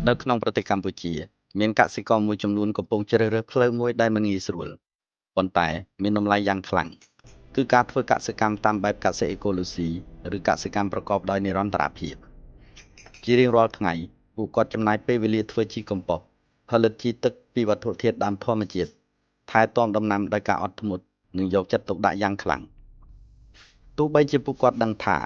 នៅក្នុងប្រទេសកម្ពុជា មានកសិករមួយចំនួនកំពុងជ្រើសរើសផ្លូវមួយដែលមិនងាយស្រួលប៉ុន្តែមានតម្លៃយ៉ាងខ្លាំងគឺការធ្វើកសិកម្មតាមបែបកសិអេកូឡូស៊ីឬកសិកម្មប្រកបដោយនិរន្តរភាពជារៀងរាល់ថ្ងៃពួកគាត់ចំណាយពេលវេលាធ្វើជីកំប៉ុស្តផលិតជីទឹកពីវត្ថុធាតុដើមធម្មជាតិថែទាំដំណាំដោយការអត់ធ្មត់និងយកចិត្តទុកដាក់យ៉ាងខ្លាំងទោះបីជាពួកគាត់ដឹងថា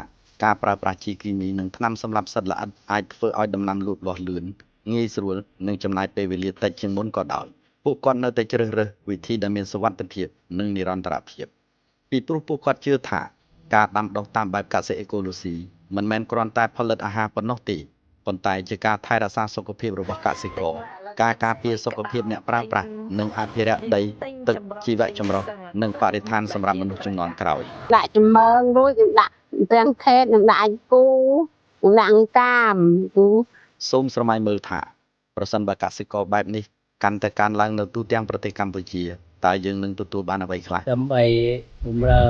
ការប្រើប្រាស់ជីគីមីនិងថ្នាំសម្លាប់សត្វល្អិតអាចធ្វើឲ្យដំណាំលូតលាស់លឿនងាយស្រួលនិងចំណាយពេលវេលាតិចជាងមុនក៏ដោយពួកគាត់នៅតែជ្រើសរើសវិធីដែលមានសុវត្ថិភាពនិងនិរន្តរភាពពីព្រោះពួកគាត់ជឿថាការដាំដុះតាមបែបកសិអេកូឡូស៊ីមិនមែនគ្រាន់តែផលិតអាហារប៉ុណ្ណោះទេប៉ុន្តែជាការថែរក្សាសុខភាពរបស់កសិករការការពារសុខភាពអ្នកប្រើប្រាស់និងអភិរក្សដីទឹកជីវៈចម្រុះនិងបរិស្ថានសម្រាប់មនុស្សជំនាន់ក្រោយ ដាក់ចំមើងរួចនឹងដាក់ទាំងខេតនឹងដាក់អញគូនឹងដាក់អង្កាមគូ សូមស្រមៃមើលថាប្រសិនបើកសិករបែបនេះកាន់តែកើនឡើងនៅទូទាំងប្រទេសកម្ពុជាតើយើងនឹងទទួលបានអ្វីខ្លះ ដើម្បីបម្រើ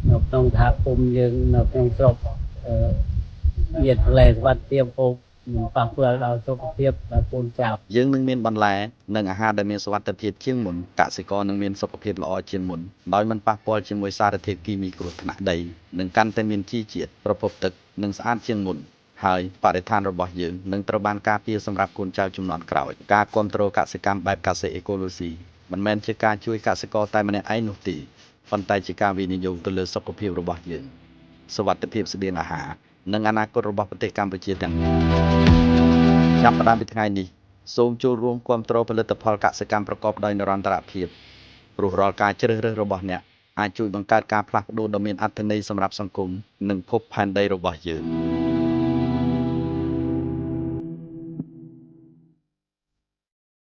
នៅក្នុងសហគមន៍យើងនៅក្នុងស្រុកអឺមានផ្លែសុវត្ថិភាពហូបមិនប៉ះពាល់ដល់សុខភាពដល់កូនចៅ យើងនឹងមានបន្លែនិងអាហារដែលមានសុវត្ថិភាពជាងមុនកសិករនឹងមានសុខភាពល្អជាងមុនដោយមិនប៉ះពាល់ជាមួយសារធាតុគីមីគ្រោះថ្នាក់ដីនឹងកាន់តែមានជីជាតិប្រភពទឹកនិងស្អាតជាងមុនហើយបរិស្ថានរបស់យើងនឹងត្រូវបានការពារសម្រាប់កូនចៅជំនាន់ក្រោយការគ្រប់គ្រងកសិកម្មបែបកសិអេកូឡូស៊ីមិនមែនជាការជួយកសិករតែម្នាក់ឯងនោះទេប៉ុន្តែជាការវិនិយោគទៅលើសុខភាពរបស់យើងសុវត្ថិភាពស្បៀងអាហារនិងអនាគតរបស់ប្រទេសកម្ពុជាទាំងមូលចាប់ផ្ដើមពីថ្ងៃនេះសូមចូលរួមគាំទ្រផលិតផលកសិកម្មប្រកបដោយនិរន្តរភាពព្រោះរាល់ការជ្រើសរើសរបស់អ្នកអាចជួយបង្កើតការផ្លាស់ប្ដូរដ៏មានអត្ថន័យសម្រាប់សង្គមនិងភពផែនដីរបស់យើង។